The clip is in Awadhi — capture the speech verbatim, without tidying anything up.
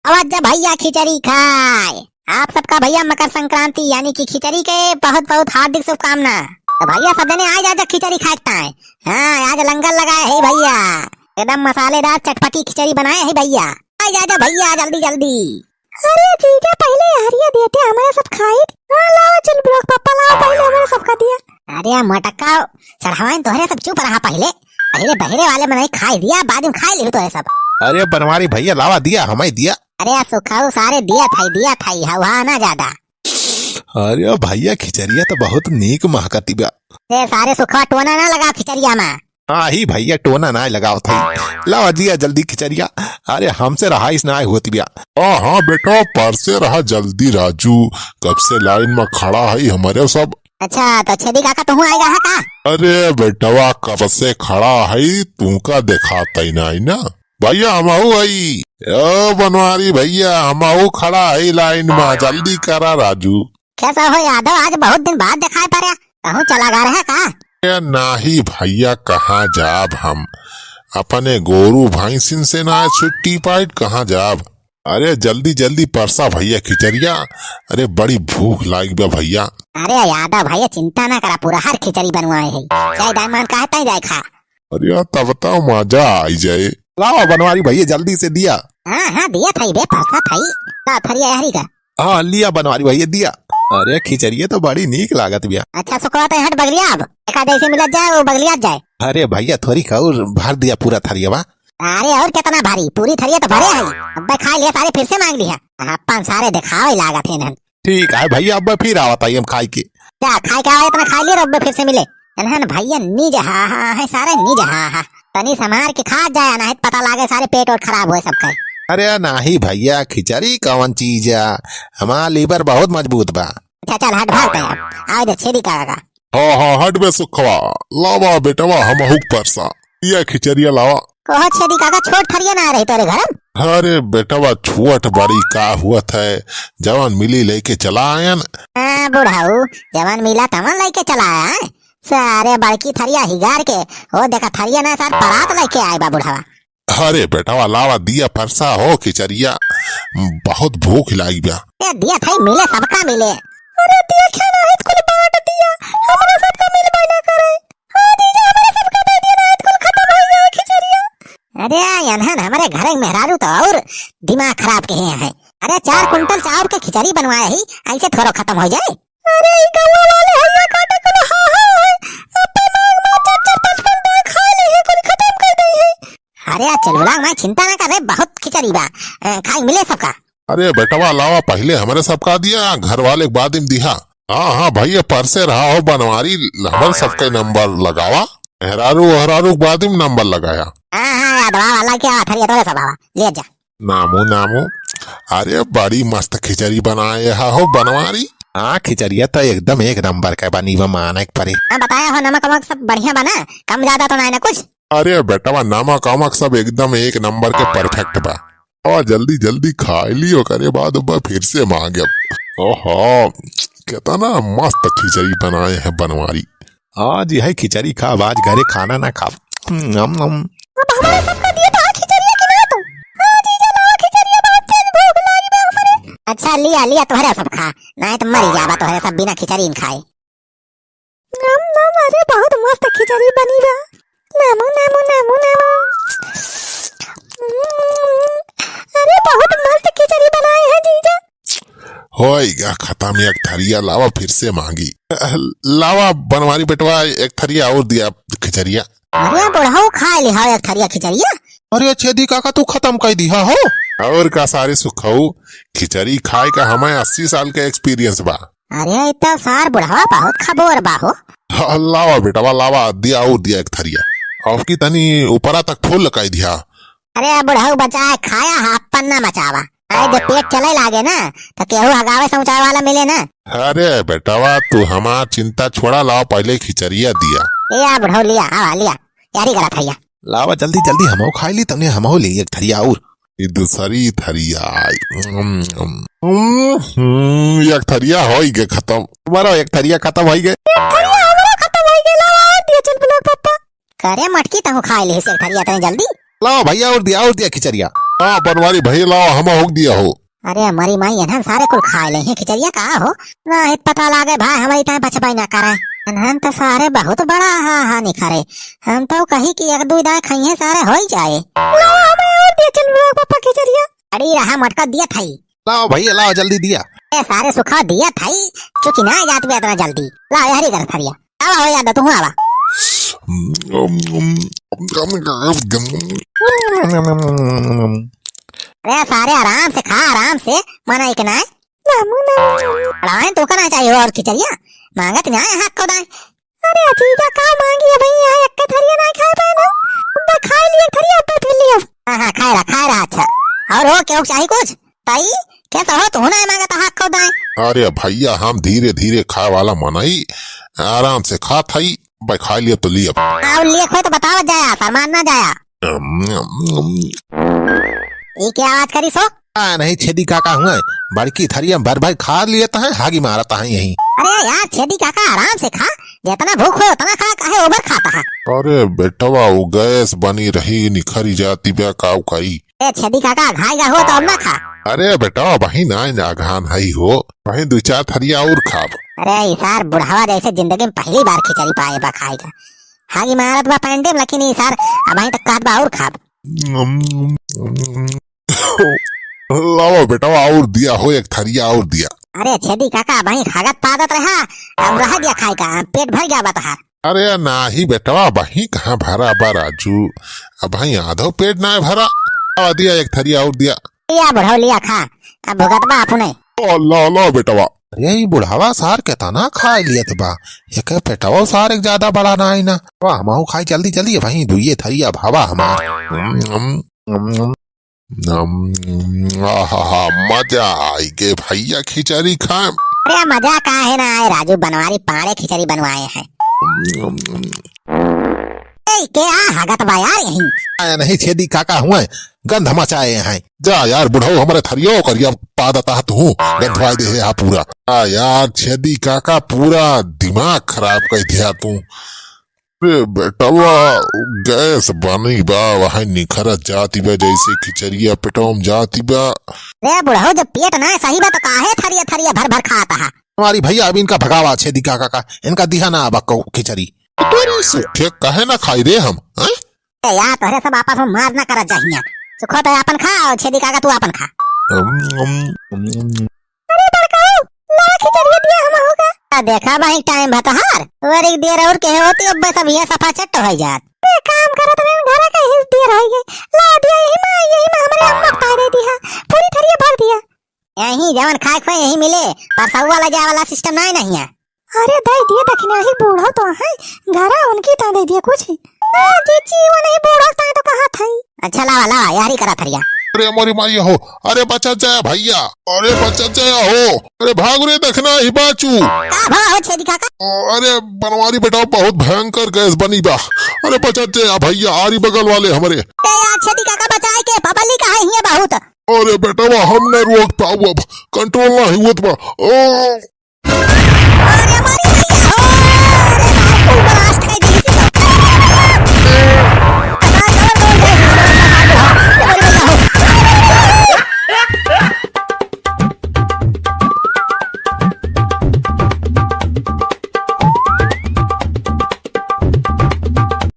आवा जा भइया खिचड़ी खाए। आप सबका भइया मकर संक्रांति यानी कि खिचड़ी के बहुत बहुत हार्दिक शुभकामना। तो भइया सब जने आ जा, जा खिचड़ी खाए के ताए। हाँ, आज लंगर लगाए है भइया, एकदम मसालेदार चटपटी खिचड़ी बनाए है भइया। आ जा, जा भइया जल्दी जल्दी। अरे जीजा, पहिले हरिया देते, हमारे सब खाई। हाँ, लावा चुलबुला के पप्पा, लावा पहिले हमारे सबका दिया। अरे मटक्का, चढ़ावाइन तोहरे सब, चुप रहा पहिले। पहिले बहरे वाले मनई खाए दिया, बाद में खाए लिहु तोहरे सब। अरे बनवारी भइया, लावा दिया, हमारे दिया। अरे सुखाऊ, सारे दिया थाई, दिया थाई, हवा ना ज्यादा। अरे भइया, खिचड़िया तो बहुत नीक महकती बा। ए सारे सुखवा, टोना ना लगाओ खिचड़िया में। हाँ ही भइया, टोना ना लगाओ थाई। लावा दिया जल्दी खिचड़िया। अरे हमसे रहाइस ना होती बा। हाँ हाँ बेटा, परसे रहा जल्दी राजू, कब से लाइन में खड़ा है हमारे सब। अच्छा, तो छेदी काका तुहूँ आएगा है का? अरे बेटवा, कब से खड़ा है, तुमका देखाता ही नहीं ना। भइया, हमहू हई। ओ बनवारी भइया, हमहू खड़ा हई लाइन मा, जल्दी करा राजू। कैसा हो यादव, आज बहुत दिन बाद दिखाई पड़े, कहूँ चला गा रहे का? ए नाही भइया, कहाँ जाब हम, अपने गोरू भैंसिन से ना छुट्टी पाइट, कहाँ जाब? अरे जल्दी जल्दी परसा भइया खिचड़िया, अरे बड़ी भूख लाग बा भइया। अरे यादव भइया, चिंता ना करा, पूरा हर खिचड़ी बनवाए है, चाहे दाई मान कहे ताई जाए खा। अरे यार, तब तो मजा आई जाए। लावा बनवारी भइया, जल्दी से दिया। हाँ, हाँ, दिया थाई बे, परसा थाई। ला, थरिया हरी का। हाँ, लिया बनवारी भइया, दिया। अरे, खिचड़िया तो बड़ी नीक लागत बिया। अच्छा, सुखवा, तैं हट बगलिया अब। एका जैसे मिलत जाए, वो बगलियात जाए। अरे भइया, थोड़ी का और भर दिया पूरा थरिया बा। अरे, और कितना भारी? पूरी थरिया तो भरे है। अब्बे खा लिया सारे, फिर से मांग लिया। अपन सारे दिखावे लागत है इन्हन। ठीक है भइया, अब फिर आवत आई हम खाई के। जा, खाई के आवा, इतना खाई लिया, अब फिर से मिले। इन्हन भइया निज हा हा है, सारे निज हा हा। तनी संभार के खा जाए, नहीं तो पता लागे सारे पेट और खराब होए सबका। अरे नाही भइया, खिचड़ी कौन चीज है? हमार लीवर बहुत मजबूत बा। अच्छा चल हट भागते हैं, आवे दे छेदी काका का। हाँ हाँ, हट बे सुखवा, लावा बेटवा हमहू के परसा। या खिचड़िया लावा। कहो छेदी काका, छोट थरिया ना रही तोरे घर में? अरे बेटवा, छोट बड़ी का हुआ था, जवन मिली लेके चला आयन। हाँ बुढ़ऊ, जवन मिला तवन लेके चला आया है। सारे बड़की थरिया हिगार के, ओ देखा थरिया ना सार परात लेके आए बा बुढ़वा। अरे बेटवा, लावा दिया परसा हो खिचड़िया, बहुत भूख लागी बा। ए दिया थाई मिले, सबका मिले। अरे दिया क्या ना है, कुल बांट दिया, हमरा सबका मिल ना करे। हाँ जीजा, हमरा सबका दे दिया, रात कुल खत्म हो गया खिचड़िया। अरे यनहन हमरे घर के मेहरारू तो और दिमाग खराब के हैं। अरे चार कुंटल चाउर के खिचड़ी बनवाए ही, ऐसे थोड़ो खत्म हो जाए। अरे ई गौवा वाले हइया काटे कुल हा हा है, अपने मांग मांग चार चार पाँच पाँच बैग खा ले है, कुल खत्म कर दे है। अरे चलुला माई चिंता ना कर रे, बहुत खिचड़ी बा, ए, खाई मिले सबका। अरे बेटवा लावा, पहिले हमरे सबका दिया, घर वाले के बाद में दिहा। हाँ हाँ भइया, परसे रहा हो बनवारी, हमरे सबके नंबर लगावा। मेहरारू ओहरारू के बाद में नंबर लगाया। हाँ हाँ यादवा वाला क्या थरिया तोरे सब हवा, ले जा। नामू नामू, अरे बड़ी मस्त खिचड़ी बनाए हा हो बनवारी। हाँ खिचड़िया तो एकदम एक नंबर का बनी बा, माने के परे। हाँ बताया हो, नमक वमक सब बढ़िया बना, कम ज्यादा तो नहीं ना कुछ? अरे बेटवा, नमक वमक सब एकदम एक नंबर के परफेक्ट बा। और जल्दी जल्दी खाई ली, ओकरे बाद अब फिर से मांगब। ओहो, कितना मस्त खिचड़ी बनाए हैं बनवारी। आज यह खिचड़ी खाब, आज घरे खाना ना खाब। हम्म, नम, नम। अब हमारे सबका दिए तो खिचड़िया की ना तू। हाँ जीजा, लावा खिचड़िया, बहुत तेज भूख लागी बा हमरे। अच्छा लिया, लिया तोहरे सब खा, नहीं तो मरी जाबा तोहरे सब बिना खिचड़ी न खाए। नम नम, अरे बहुत मस्त खिचड़ी बनी बा। नामू नामू नामू नामू। हम्म, अरे बहुत मस्त खिचड़ी बनाए हैं जीजा। होइगा खत्म एक थरिया, लावा फिर से मांगी। लावा बनवारी बेटवा, एक थरिया और दिया खिचड़िया। अरे बुढ़ऊ, खा ले हो एक थरिया खिचड़िया। अरे छेदी काका, तू खत्म कर दिया हो। और का सारे सुखऊ, खिचड़ी खाए का हमें अस्सी साल का एक्सपीरियंस बा। अरे ई तो सार बुढ़वा बहुत खबोर बा हो। हाँ, लावा बेटवा लावा, दिया और दिया एक थरिया। अब की तनी ऊपरा तक फुल लगाई दिया। अरे बुढ़ऊ बचाए खाया हा, अपन ना मचावा। अरे जब पेट चले लागे ना, तो केहू हगावे समझावे वाला मिले ना। अरे बेटवा, तू हमार चिंता छोड़ा, लावा पहिले खिचड़िया दिया। ए आ बुढ़ऊ लिया, आवा लिया, यारी गलत है या। लावा जल्दी जल्दी हमहू खाई ली, तने हमहू ली एक थरिया और। ई दूसरी थरिया आई। हम्म, हम्म, हम्म, एक थरिया होई गे खत्म। तुम्हारा एक थरिया खत्म होई गे। एक थरिया हमारा खत्म होई गे, लावा और दिया चल बुला पप्पा। करे मटकी तहू खाई ले से एक थरिया तने जल्दी। लावा भइया और दिया, और दिया खिचड़िया। हाँ बनवारी भइया, लावा, हम हुक दिया हो। अरे हमारी माई, इन्हन सारे कुल खाइ लेइहैं खिचरिया का हो। नाहीं त पता लागे भाई, हमरी ताईं बचबइ न करे। इन्हन त सारे बहुत बड़ा हा हा निखरे। हम तउ कही कि एक दुइ दाईं खइहैं, सारे होइ जाए। लावा, हमें अउर दिया, चल बुढ़ऊ पापा खिचरिया। अरे रहा मोटका, दिया थई। लावा भइया, लावा, जल्दी दिया। ए सारे सुखा, दिया थई, चुकी नाहीं जात बे इतना जल्दी। लावा, यहरी कर थरिया। आवा हो यादव, तू आवा। अरे सारे आराम से खा, आराम से, मना एक ना है। नामू, नामू। अड़ाएं तो का नाहीं चाहिए अउर खिचरिया, मांगत नाहीं है हक को दाएं। अरे अजीजा, का मांगी है भाई, यहाँ एक थरिया नाहीं खाए पाए ना, उनका खाए लिए थरिया ऊपर फिर लिया। हाँ, हाँ, खाए रहा, खाए रहा, अच्छा। अउर हो, केहू चाही कुछ? ताई, कैसा हो, तू नाहीं मांगत हक को दाएं? अरे भइया, हम धीरे धीरे खाए वाला मनई, आराम से खात हई। भाई, खाइ लिया तो लिया। अउर लिए खोए तो बतावा जाया, शर्मा ना जाया। अम, अम, अम। ई का आवाज करिस हो? आ, नाहीं, छेदी काका हुए, बड़की थरिया भर भर खाइ लियत हैं, हागी मारत हैं यहीं। अरे यार, छेदी काका, आराम से खा, जितना भूख होए उतना खा, काहे over खाता है? अरे बेटवा, वो गैस बनी रही, निखरी जाती बा, काऊ काई। ए छेदी काका, घाई गा हो तो अब ना खा। अरे बेटवा, वही ना, ना घान हई हो, वही दुइ चार थरिया अउर खाब। अरे ई सार बुढ़ावा जैसे जिंदगी में पहली बार खिचड़ी पाए बा खाए का। हागी मारत बा पैंटे में, लेकिन ई सार अबहीं तक कहत बा अउर खाब। लावा बेटवा, अउर दिया हो, एक थरिया अउर दिया। अरे छेदी काका, अबहीं हागत पादत रहा, अब रह दिया खाए का, पेट भर गया बा तोहार। अरे नाहीं बेटवा, अबहीं कहाँ भरा बा राजू, अबहीं आधो पेट नाहीं भरा। आ दिया, एक थरिया अउर दिया। लिया बुढ़ऊ, लिया खा, अब भुगत बा अपने। ओ ला ला बेटवा। अरे ई बुढ़ावा सार केतना खाइ लियत बा, एके पेटवा सार एक ज्यादा बड़ा नाहीं ना। वाह, हमहू खाई जल्दी जल्दी, अबहीं दुइये थरिया भवा हमार। नम, नम, आहा, मजा आइ गे भइया खिचड़ी खाए। अरे मजा काहे ना आए राजू, बनवारी पाड़े खिचड़ी बनवाए हैं। ए, के आ हगत बा यार यहीं? आया नहीं, छेदी काका हुए, गंध मचाए हैं। जा यार बुढ़ऊ, हमरे थरियो करिया पादत हा तू, गंधवाए दे है हा पूरा। आ यार छेदी काका, पूरा दिमाग खराब कइ दिया तू। रे बेटवा, गैस बनी बा, वहाँ निखरत जाती बा, जैसे खिचड़िया पेटवा में जाती बा। रे बुढ़ऊ, जब पेट ना सही बा, तो काहे थरिया थरिया भर भर खात हा? हमारी भइया, अब इनका भगावा, छेदी काका का, इनका दिहा ना अब को खिचड़ी। तोरी सुखे, काहे ना खाई रे हम, हैं? ए यार, तोहरे सब आपस में मार ना करत जा हियां। सुखो तो आपन खा, अउर छेदी काका तू आपन खा। अम, अम, अम, अम। अरे बड़काऊ, लावा खिचड़िया दिया हम होगा। आ देखा भाई, टाइम भा तोहार। तोरी देर अउर के होती, अब सब ये सफा चट्ट होइ जात। ए काम करत रहे, घर का हिस देर होइ गई। लावा दिया यही मा, यही मा हमरे अम्मा का दे दिया। पूरी थरिया भर दिया। यहीं जवन खाए खोए यहीं मिले, परसौआ ले जाए वाला सिस्टम नाहीं, नाहीं है। अरे दे दिया दखिना ही, बूढ़ा तो है, घरा उनकी ता दे दिया कुछ। आ, जीजी, वो नहीं बूढ़ा ता तो कहा था ही। अच्छा लावा, लावा, यारी करा थरिया। अरे मोरी माई हो, अरे बचत जाया भइया, अरे बचत जाया हो, अरे भाग रे दखिना ही बाचू। का भा हो छेदी काका? अरे बनवारी बेटा, बहुत भयंकर गैस बनी बा, अरे बचत जाया भइया, आरी बगल वाले हमरे। ए यार छेदी काका बचाए के, पब्लिक है हियां बहुत। अरे बेटवा, हम न रोक पाऊ, अब कंट्रोल ना हुवत बा। ओ। अरे मारी भइया हो, अरे साहब, full blast